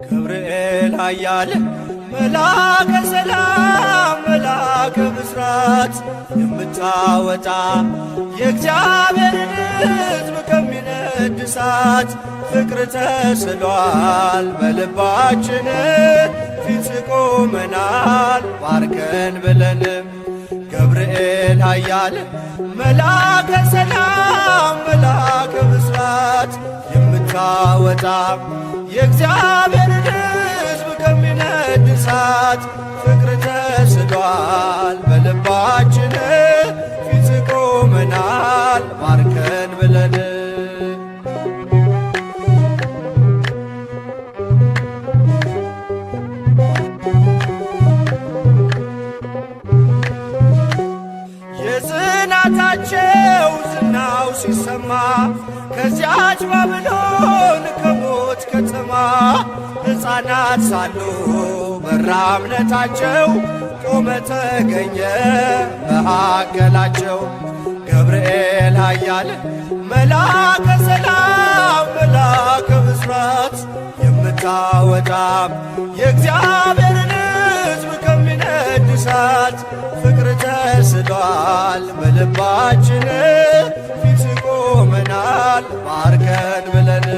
ገብርኤል ኃያል መላከ ሰላም መላከ ብስራት የምታወጣ የእግዚአብሔርን ሕዝብ ከሚነድ እሳት ፍቅር ተስሏል በልባችን ፊት ቆመናል ባርከን ብለንም። ገብርኤል ኃያል መላከ ሰላም መላከ ብስራት የምታወጣ የእግዚአብሔርን ሕዝብ ከሚነድ እሳት ፍቅር ተስሏል በልባችን ፊት ቆመናል ባርከን ብለን። የጽናታቸው ዝናው ሲሰማ ከዚያች ባብሎን ከሞት ከተማ ሕፃናት ሳሉ በራ እምነታቸው ቆመ ተገኘ መካከላቸው። ገብርኤል ኃያል መላከ ሰላም መላከ ብስራት የምታወጣ የእግዚአብሔርን ሕዝብ ከሚነድ እሳት ፍቅር ተስሏል በልባችን ፊት ቆመናል ባርከን ብለን።